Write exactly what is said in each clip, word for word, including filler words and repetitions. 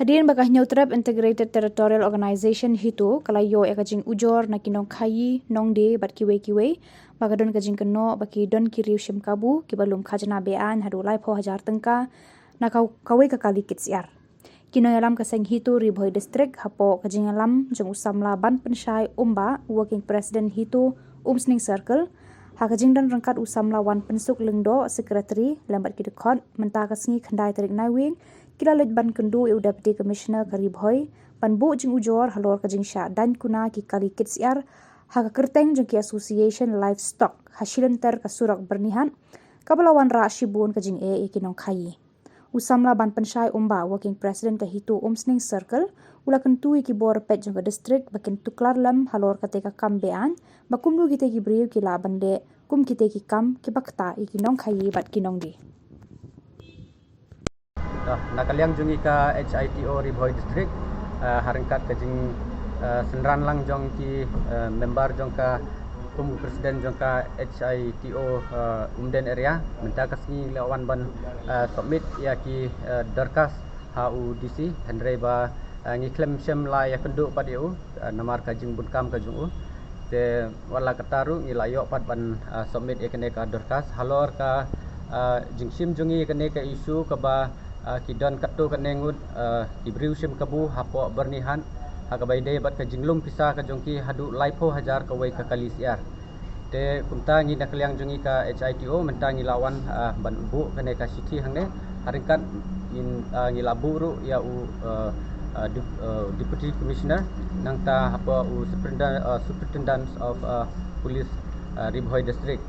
Hadien ba ka Hynñiewtrep Integrated Territorial Organization HITO ka la ïoh ïa ka jingujor na ki nongkhaïi, nongdie bad kiwei kiwei ba ka don ka jingkynnoh ba ki don ki riew shim kabu kiba lum khajna be-aiñ haduh laiphew hajar tyngka na ka, kawei ka kali kit syiar. Ki nongïalam ka seng HITO Ri Bhoi District hapoh ka jingïalam jong u samla Ban Pynshai Umbah, Working President HITO Umsning Circle, ha ka jingdon ryngkat u samla Wanpynsuk Lyngdoh, Secretary, lem bad ki dkhot, mynta ka sngi khyndai tarik Naiwieng ki la leit ban kynduh ïa u Deputy Commissioner ka Ri Bhoi ban buh jingujor halor ka jingshah daiñ kuna ki kali kit syiar ha ka kyrteng jong ki Association Livestock ha shilynter ka surok Byrnihat kaba la wanrah shibun ka jingeh ïa ki nongkhaïi. U samla Ban Pynshai Umbah, Working President ka HITO Umsning Circle, u la kyntu ïa ki bor peit jong ka district ba kin tuklar lem halor kata ka kam be-aiñ ba kumno kita ki briew ki lah ban leh kum kita ki kam kiba ktah ïa ki nongkhaïi bad ki nongdie. Na ka liang jong ngi ka HITO Ri Bhoi District, ha ryngkat ka jing synran lang jong ki member jong ka kum u president jong ka HITO Umden area, mynta ka sngi la wan ban submit ïa ki dorkhas ha u DC, hynrei ba ngi khlem shym la ïakynduh pat ïa u namar ka jingbun kam ka jong u. Te wat la katta ruh ngi la ïoh pat ban submit ïa kane ka dorkhas halor ka jingshim jong ngi ïa kane ka issue kaba ki don katto katne ngut ki briew shim kabu hapoh Byrnihat ha kaba ïadei bad ka jinglum pisa ka jong ki haduh laiphew hajar kawei ka kali syiar. Te kumta ngi na ka liang jong ngi ka HITO mynta ngi la wan ban buh kane ka shithi hangne, ha ryngkat ngi la buh ruh ïa u Deputy Commissioner nangta hapoh u Superintendent of Police Ri Bhoi District.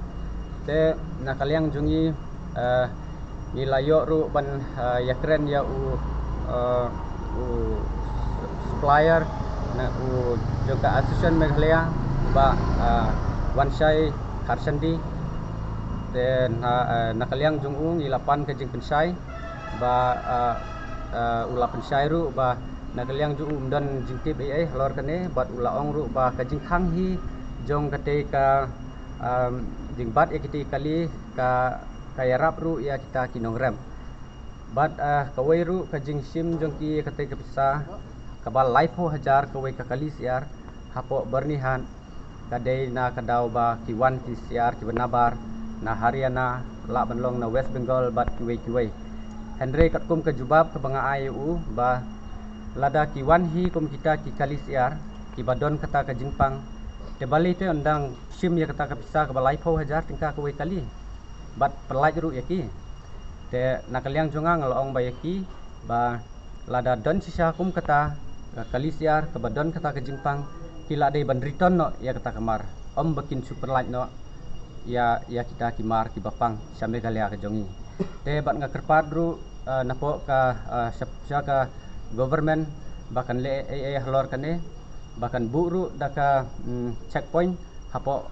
Te na ka liang jong ngi ngi la ïoh ruh ban ïakren ïa u u supplier na u jong ka Association Meghalaya, Bah Wanshai Kharshandi. Te na ka liang jong u ngi la pan ka jingpynshai ba u la pynshai ruh ba na ka liang jong u ym don jingtip ei ei halor kane, bad u la ong ruh ba ka jingkhang hi jong katei ka jingbat ïa kitei kali ka ka ïarap ruh ïa kita ki nongrep. Bad kawei ruh ka jingshim jong ki ïa katei ka pisa kaba laiphew hajar kawei ka kali syiar hapoh Byrnihat ka dei na ka daw ba ki wan ki syiar kiba nabar na Haryana, lah ban long na West Bengal bad kiwei kiwei. Hynrei katkum ka jubab kaba nga ai ïa u ba lada ki wan hi kum kita ki kali syiar kiba don kata ka jingpang, te balei te yn dang shim ïa kata ka pisa kaba laiphew hajar tyngka kawei kali bad pyllait ruh ïa ki. Te na ka liang jong nga nga la ong ba ïa ki ba lada don shisha kum kata ka kali syiar kaba don kata ka jingpang, ki la dei ban return noh ïa kata ka mar, ym ba kin shu pyllait noh ïa ïa kita ki mar kiba pang sha Meghalaya ka jong ngi. Te bad nga kyrpad ruh napoh ka sha ka government ba kan leh ei ei halor kane, ba kan buh ruh da ka checkpoint hapoh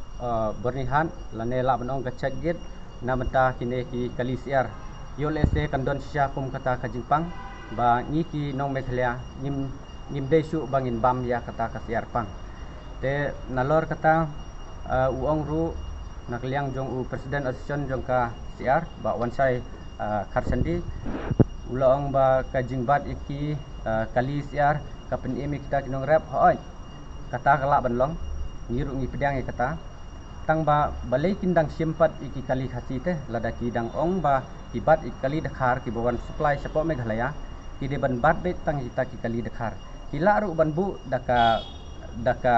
Byrnihat lane lah ban ong ka check gate na bynta kine ki kali syiar. Ïoh lehse kan don shisha kum kata ka jingpang ba ngi ki nong Meghalaya ngim ngim dei shuh ba ngin bam ïa kata ka syiar pang. Te nalor kata u ong ruh na ka liang jong u president association jong ka syiar Bah Wanshai Kharshandi, u la ong ba ka jingbat ïa ki kali syiar ka pynim ïa kita ki nongrep, hooid kata ka lah ban long, ngi ruh ngi pdiang ïa kata. Tang ba balei kin dang shim pat ïa ki kali Khasi te, lada ki dang ong ba ki bat ïa ki kali dkhar kiba wan supply shapoh Meghalaya, ki dei ban bat beit tang kita ki kali dkhar. Ki lah ruh ban buh da ka da ka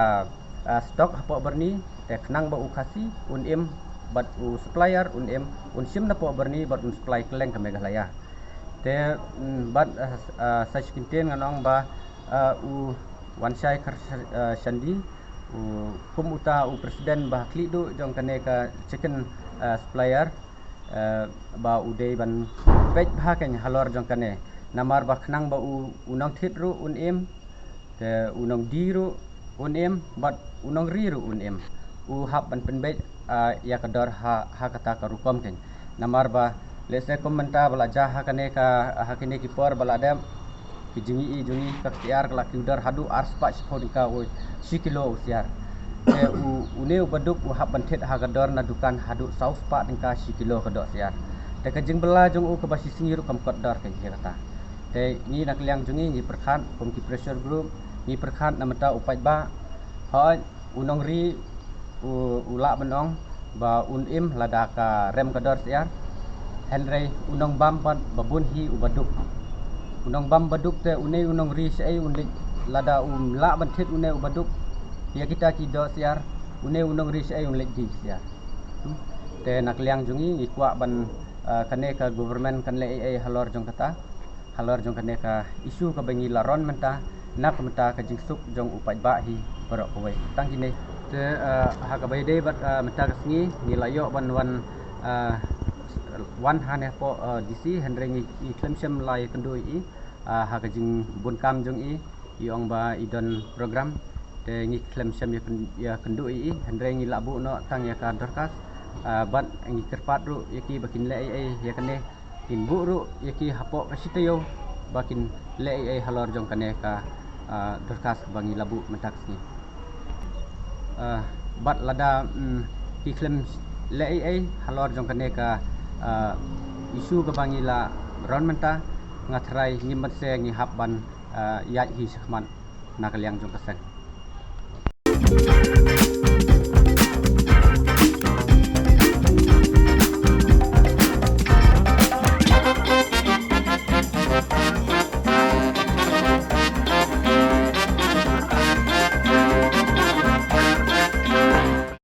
stock hapoh Byrni, te khnang ba u Khasi un im bad u supplier un im, un shim napoh Byrni bad un supply kylleng ka Meghalaya. Te bad sa shi kyntien ngan ong ba u Wanshai Kharshandi, u kum uta u president ba khlieh duh jong kane ka chicken supplier, ba u dei ban peit bha kein halor jong kane, namar ba khnang ba u u nongthied ruh un im, te u nongdie ruh un im bad u nongri ruh un im. U hap ban pynbeit ïa ka dor ha ha kata ka rukom kein. Namar ba lehse kum mynta ba la jia ha kane ka ha kine ki por ba la dep, ki jingïohi jong ngi ka syiar ka la kiew dor haduh arspah shiphew tyngka u shi kilo u syiar. Te u une u baduk u hap ban thied ha ka dor na dukan haduh sawspah tyngka shi kilo ka doh syiar. Te ka jingbylla jong u kaba shi sngi ruh kam kot dor kein ïa kata. Te ngi na ka liang jong ngi ngi pyrkhat kum ki pressure group, ngi pyrkhat na mynta u paidbah, hooid u nongri u, u lah ban ong ba un im lada ka rem ka dor syiar. Hynrei u nongbam pat ba bun hi uba duk. U nongbam ba duk te une u nongri shaei un leit, lada um lah ban thied une uba duk ïa kita ki dor syiar, une u nongri shaei un leit die syiar. Hmm. Te na ka liang jong ngi ngi kwah ban, ah, kane ka government kan leh ei ei halor jong kata, halor jong kane ka issue kaba ngi la run mynta, na ka mynta ka jingsuk jong u paidbah hi baroh kawei. Tang kine. Te, ah, ha kaba ïadei bad, ah, mynta ka sngi ngi la ïoh ban wan, ah, wan hangne hapoh, ah, D C, hynrei ngi, ngi khlem shym la ïakynduh ïa i, ah, ha ka jingbun kam jong i, i ong ba i don program. Te ngi khlem shym ïakyn-, ïakynduh ïa i, hynrei ngi la buh noh tang ïa ka dorkhas, ah, bad ngi kyrpad ruh ïa ki ba kin leh ei ei ïa kane, kin buh ruh ïa ki hapoh ka shi taïew ba kin leh ei ei halor jong kane ka, ah, dorkhas kaba ngi la buh mynta ka sngi. Ah, bad lada, mm, ki khlem leh ei ei halor jong kane ka, ah, issue kaba ngi la run mynta, nga tharai ngim banse ngi hap ban, ah, ïaid hi shakhmat na ka liang jong ka seng.